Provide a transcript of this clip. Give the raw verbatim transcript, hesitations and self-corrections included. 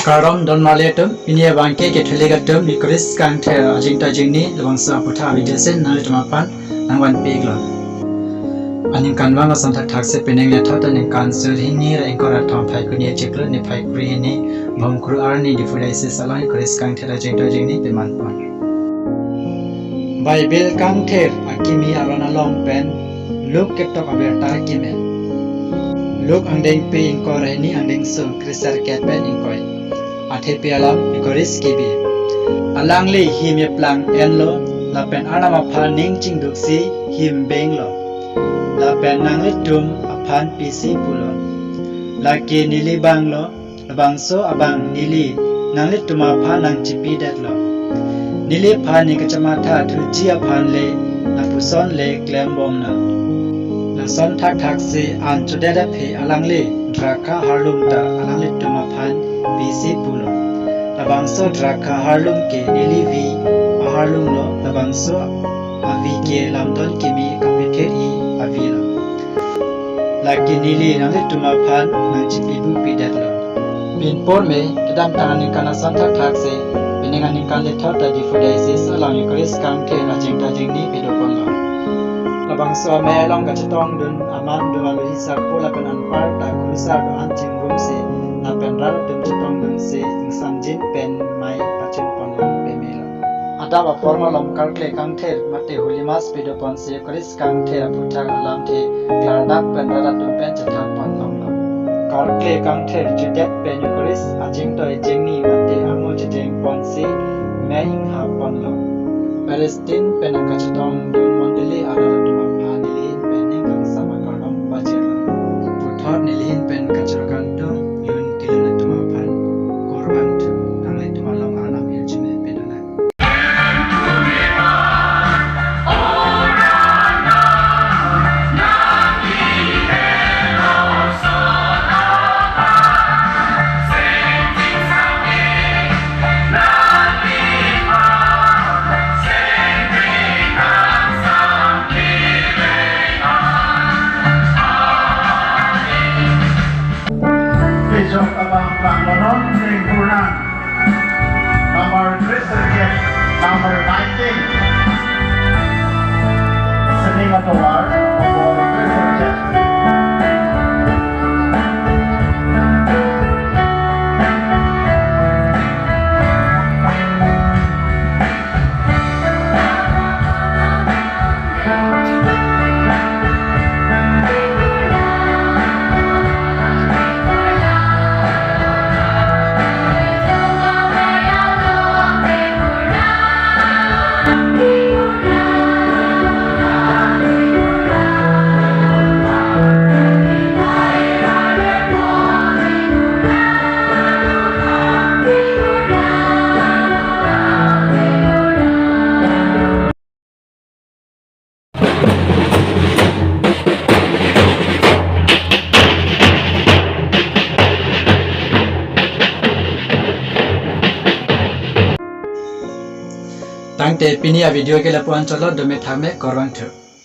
Kardom don marli atum, pini abangke Catholic atum Eucharist kangthir ajingta jingni labangso aputhak avideo si nanglitum aphan nangvanpi iklo. Aningkanvang ason thakthaksi pining lethot aningkan suri hini ra ingkoi ra thom Phaikuni achiklo niphai kre hini, Bhomkuru arni Diphu Diocese along Eucharist kangthir ajingta jingni pemanpon. Bible kangthir akimi aron along pen Luke ketok abirta akimi. Luke angdengpi ingkoi ra hini, angdengso kreser kep pen ingkoi. Athepi alam Eucharist kebi. Alangli him eplang enlo, lapen Arnam aphan ning chingduksi him benglo. Lapen nanglitum aphan pisi pulo. Lake neli banglo, labangso abang neli nanglitum aphan nangchipidetlo. Neliphan ne kachematha thuji aphan le lapuson le klembomnang. Lason thakthaksi an chodet aphi alangli drakha harlum ta alanglitum aphan pisi pulo. Labangso drakha harlum ke neli vi aharlumlo, labangso avi ke lamdon kimi kapethir-i avilo. Lake neli nanglitum aphan nangchipibu pidetlo. Pinpur me kedamtang aningkan ason thakthaksi, pining aningkan lethot ta Diphu Diocese along Eucharist kangthir ajingta jingni pedoponlo. Labangso amei along kachetongdun aman do alohi sarpo lapen anparta kurusar do-an chingrumsi, lapen rat atum chetongdunsi ingsamjin pen mei pachunponlong pemelo. Adap apor malom karkli kangthir mate Holy Mass pedoponsi Eucharist kangthir aputhak alamthe klardak pen rat atum pen chethangponlonglo. Karkli kangthir chudet pen Eucharist ajingtoi jingni mate amo chejengponsi mei inghapponlo. Palestine pen nangkachetongdun mondoli arat atum aphan nelihin pen ning kangsam akardom pajirlo. Puthot nelihin pen kachoro kangtung lun kelun atum aphan korban thu nanglitum along Arnam hirjume pedonang. Kejok abang prang lonon ning purnang. Number three, number nineteen. Sining atovar, number three. Tangte pini avideo ke lapu-an chotlo, dome thame, korban thu.